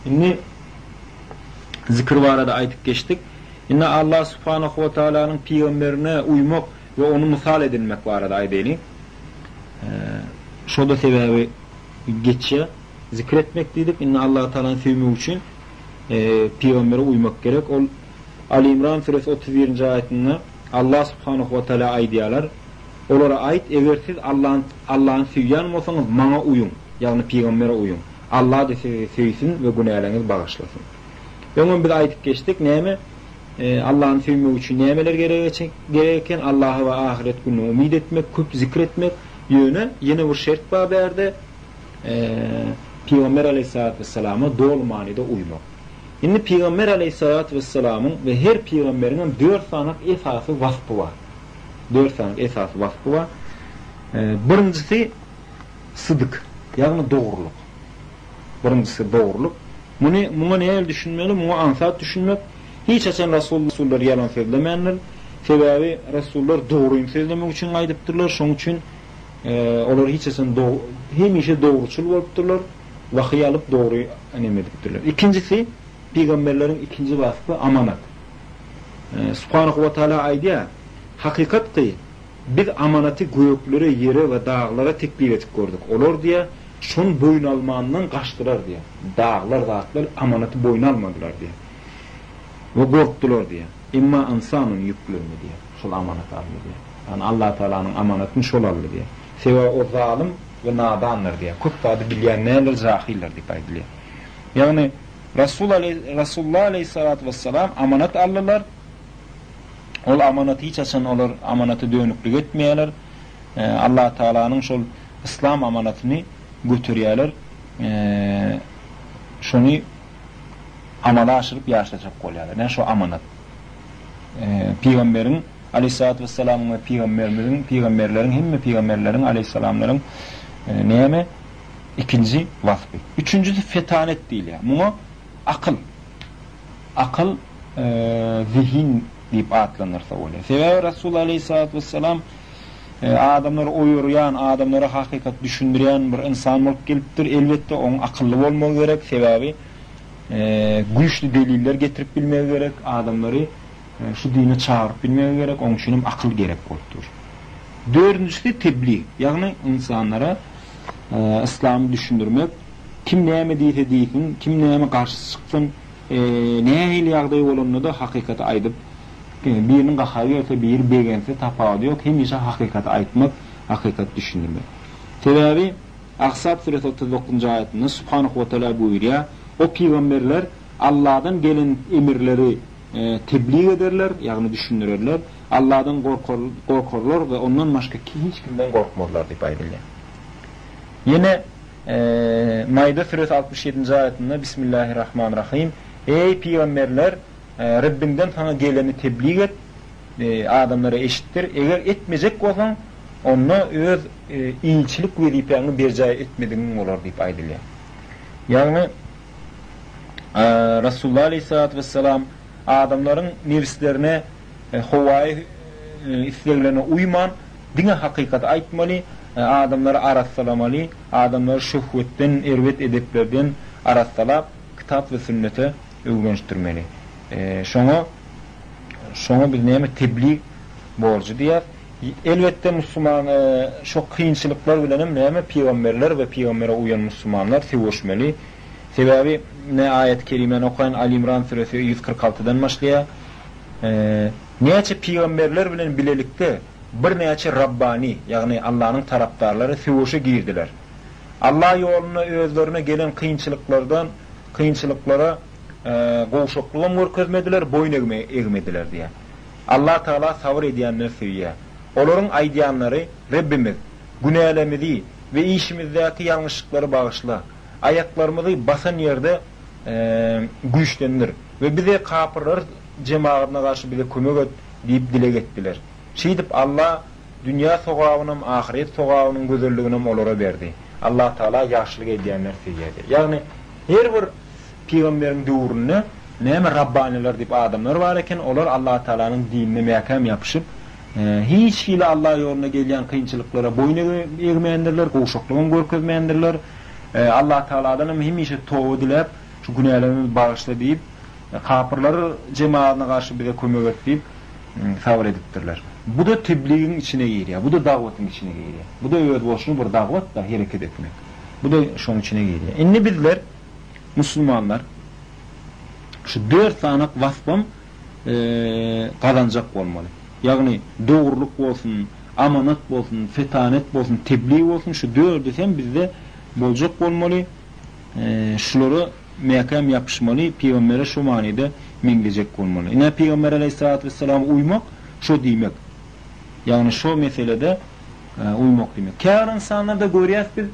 Indi zikir barada aýdyp geçdik. Indi Allah subhanahu we taalanyň pygamberine uýmak we ony mysal edinmek barada aýdaýlyň. Şo-da sebäbi geçýär. Zikir etmek diýdik. Indi Allah Taalany söýmek üçin pygambere uýmak gerek. Ol Aly Imran süresi 31-nji aýatynda Allah subhanahu we taala aýdýarlar, Olara aýt, eger siz Allany Allany söýýän bolsaňyz, maňa uýuň, ýagny pygambere uýuň. Allah-da sizi söýsün we günäleriňizi bagyşlasyn. Öňem biz aýdyp geçdik, näme? Allany söýmek üçin nämeler gerek gerek eken? Allaha we ahyret gününe umyt etmek, köp zikr etmek. Ýöne ýene bir şert bar bärde, Pygamber aleýhissalatu wessalama doly manyda uýmak. Indi Pygamber aleýhissalatu wessalamyň we her pygamberiňem dört sany esasy waspy bar. Dört sany esasy waspy bar. Birinjisi sydyk, ýagny dogrulyk. Birinjisi dogrulyk. Muny muňa nähili düşünmeli? Muňa aňsat düşünmek. Hiç haçan rasullar ýalan sözlemändir. Sebäbi rasullar dogryny sözlemek üçin gaýdypdyrlar. Şonuň üçin olar hiç haçan hemişe dogruçyl bolupdyrlar. Wahyý alyp dogry neme edipdirler. Ikinjisi pygamberleriň ikinji waspy amanat. Subhanahu we Taala aýdýar, Hakykat ki, biz amanaty göklere, ýere we daglara teklip etip gördük. Olar diýýär, şony boýun almandan gaçdylar diýýär. Daglar zatlar amanaty boýun almadylar diýýär. We gorkdular diýýär. Emma ynsan ony ýüklendi diýýär. Şol amanaty aldy diýýär. Ýagny Allah Taalanyň amanatyny şol aldy diýýär. Sebäbi o zalym we nadandyr diýýär. Köp zady bilýän däldir, jahyldyr diýip aýdylýar. Ýagny Rasul Rasulullah aleýhissalatu wessalam amanat aldylar. Ol amanaty hiç haçan olar amanata dönüklik etmeýärler. Allah Taalanyň şol yslam amanatyny göterýärler. Şony amala aşyryp ýaşajak bolýarlar. Näme şo amanat? Pygamberiň aleýhissalatu wessalamyň we pygamberimiziň, pygamberleriň, hemme pygamberleriň aleýhissalamlaryň näme ikinji waspy. Üçünjisi fetanet diýilýär. Muňa akyl, akyl, zehin diýip atlandyrsa bolýar. Sebäbi Rasul aleýhissalatu wessalam adamlary oýarýan, adamlara hakykat düşündirýän bir ynsan bolup gelipdir. Elbetde, oň akylly bolmagy gerek. Sebäbi güýçli deliller getirip bilmegi gerek, adamlary şu dine çagyryp bilmegi gerek, oň üçin hem akyl gerek bolup dur. Dördünjisi teblig, ýagny ynsanlara yslamy düşündirmek, kim näme diýse diýsin, kim näme garşy çyksyn, nähili ýagdaý bolanda-da hakykaty aýdyp, biriniň gahary gelse, biri begense tapawudy ýok, hemişe hakykaty aýtmak, hakykaty düşündirmek. Sebäbi Ahzab süresi 39-njy aýatynda Subhanahu we Teala buýurýar, O pygamberler Allahdan gelen emirleri teblig ederler, ýagny düşündirerler, Allahdan gorkarlar we ondan başga hiç kimden gorkmazlar diýip aýdylýar. Ýene Maida süresi 67-nji aýatynda Bismillahirrahmanirrahim, Eý pygamberler, Rabbiňden saňa geleni teblig et, adamlara eşitdir, eger etmejek bolsaň, onda öz ilçilik wezipäňi berjaý etmedigiň bolar diýip aýdylýar. Ýagny Rasulullah aleýhissalatu wessalam adamlaryň nebislerine, howaýy isleglerine uýman, diňe hakykaty aýtmaly, adamlary arassalamaly, adamlary şöhwetden, erbet edeplerden arassalap, kitap we sünnete öwrenişdirmeli. Şoňa şoňa biz näme teblig borjy diýýäs. Elbetde musulman şo kynçylyklar bilenem näme pygamberler we pygambere uýan musulmanlar söweşmeli. Sebäbi ne aýat kerimäni okaýyn Aly Imran süresi 146-dan başlaýar. Näçe pygamberler bilen bilelikde birnäçe Rabbani, ýagny Allanyň tarapdarlary söweşe girdiler. Allah ýolunda özlerine gelen kynçylyklardan kynçylyklara gowşaklygam görkezmediler, boýun egmediler diýýär. Allah Tagala sabyr edýänleri söýýär. Olaryň aýdýanlary, Rabbimiz, günälerimizi we işimizdäki ýalňyşlyklary bagyşla. Aýaklarymyzy basan ýerde güýçlendir we bize kapyrlar jemagatyna garşy bize kömek et diýip dileg etdiler. Şeýdip Allah dünýä sogabynam, ahyret sogabynyň gözelliginem olara berdi. Allah Tagala ýagşylyk edýänleri söýýärdi. Ýagny her bir pygamberiň döwründe näme rabbanylar diýip adamlar bar eken, olar Allah Tagalanyň dinine mäkäm ýapyşyp, hiç hili Allah ýolunda gelýän kynçylyklara boýun egmändirler, gowşaklygam görkezmändirler. Allah Tagaladanam hemişe toba diläp, Şu günälerimizi bagyşla diýip, kapyrlar jemagatyna garşy bize kömek et diýip, sabyr edipdirler. Bu-da tebligiň içine girýär, bu-da dagwatyň içine girýär. Bu-da özboluşly bir dagwat-da hereket etmek. Bu-da şoň içine girýär. Indi bizler, musulmanlar, şu dört sanak waspam gazanjak bolmaly. Ýagny dogrulyk bolsun, amanat bolsun, fetanet bolsun, teblig bolsun, şu dördüsem bizde boljak bolmaly. Şulara mäkäm ýapyşmaly, pygambere şo manyda meňzejek bolmaly. Ine pygamber aleýhissalatu wesselama uýmak şo diýmek. Ýagny şo meselede uýmak diýmek. Käbir ynsanlarda görýäs biz,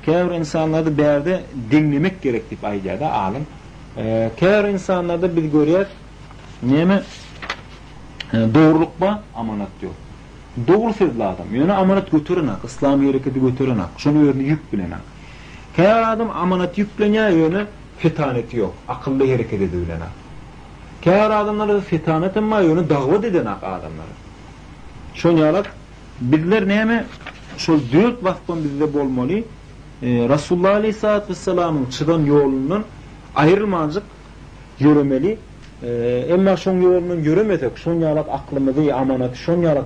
käbir ynsanlarda bärde deňlemek gerek diýip aýdýar-da alym. Käbir ynsanlarda biz görýäs, näme dogrulyk bar, amanat ýok. Dogry sözli adam, ýöne amanat göterenak, yslam hereketi göterenak, şony özüne ýük bilenak. Käbir adam amanat ýüklenýär, ýöne fetaneti ýok, akylly hereket edibilenak. Käbir adamlarda fetanetem bar, ýöne dagwat edenak adamlara. Şon ýalak bizler näme şol dört waspam bizde bolmaly, Rasulullah aleýhissalatu wessalamyň çyzan ýolundan aýrylmanjyk ýöremeli. Emma şoň ýolundan ýöremesek, şon ýalak aklymyzy, amanaty şon ýalak.